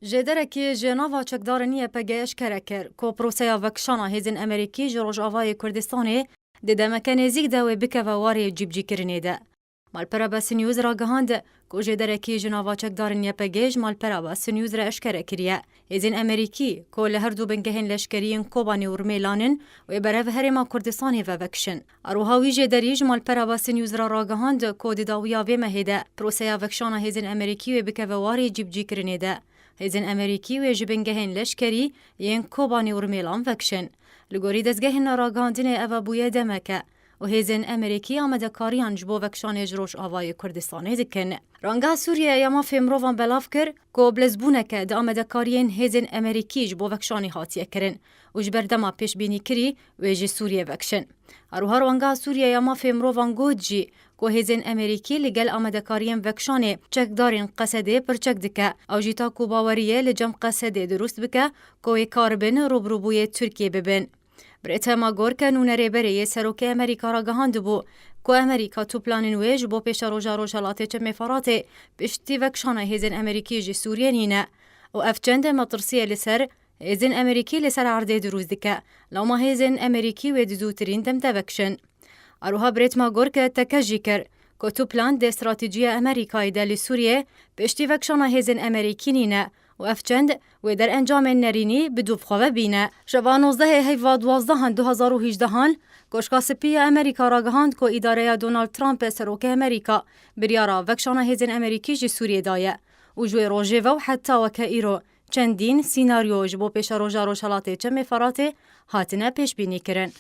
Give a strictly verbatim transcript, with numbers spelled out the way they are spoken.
Jêderekî ji nava çekdarên Y P G eşkere kir ku proseya vekişana hêzên Amerîkî ji Rojavayê Kurdistanê di demeke nêzîk de wê bikeve warê cîbicîkirinê de. Malpera Best News ragihand ku jêderekî ji nava çekdarên Y P G ji malpera Best News re eşkere kiriye. Hêzên Amerîkî ku li her du bingehên leşkerî yên Kobanê û Rûmêlan in wê berev Herêma Kurdistanê ve vekişin. Her wiha wî jêderî ji malpera Best News re ragihand ku di dawiya vê mehê de proseya vekişana hêzên Amerîkî wê bikeve warê cîbicîkirinê de. Hêzên Amerîkî wê ji bingehên leşkerî yên Kobanê û Rûmêlan vekişin. Li gorî dezgehên ragihandinê ev bûye demeke û hêzên Amerîkî amadekariyan ji bo vekişanê ji Rojavayê Kurdistanê dikin. Rangeha Sûriye ya Mafê Mirovan belav kir ku bilezbûneke di amadekariyên hêzên Amerîkî ji bo vekişanê hatiye kirin û ji ber dema pêşbînî kirî wê ji Sûriye vekişin. Her wiha Rangeha Sûriye ya Mafê Mirovan got jî ku hêzên Amerîkî li gel amadekariyên vekişanê çekdarên Qesedê pirçek dike. Ew jî ta ku baweriyê li cem Qesedê dirust bike ku wê karibin rûbirûbûyê Tirkiyê bibin. Brêtema Gorke nûnerê berê yê Serokê Amerîka ragihandibû ku Amerîka tu planên wê ji bo pêşeroja Rojhelatê Çemê Feratê piştî vekişana hêzên Amerîkî ji Sûriyê nîne û ev çend metirsiyê li ser hêzên Amerîkî li ser erdê dirûst dike. Lewma hêzên Amerîkî wê di zûtirîn dem de vekişin. Her wiha Brêtema Gorke teke jî kir ku tu plan dê stratejiya Amerîkayê de li Sûriyê piştî vekişana hêzên Amerîkî nîne û ev çend wê derencamên nerînî bi dû bi xwe ve bîne. Şeva nozdehê heyva duwazdehan du hezar û hejdehan, Koşka Spî ya Amerîka ragihand ku îdareya Donald Trump, serokê Amerîka, biryara vekişana hêzên Amerîkî ji Sûriyê daye û ji wê rojê ve û heta weke îro çendîn sînaryo ji bo pêşeroja Rojhelatê Çemê Feratê hatine pêşbînî kirin.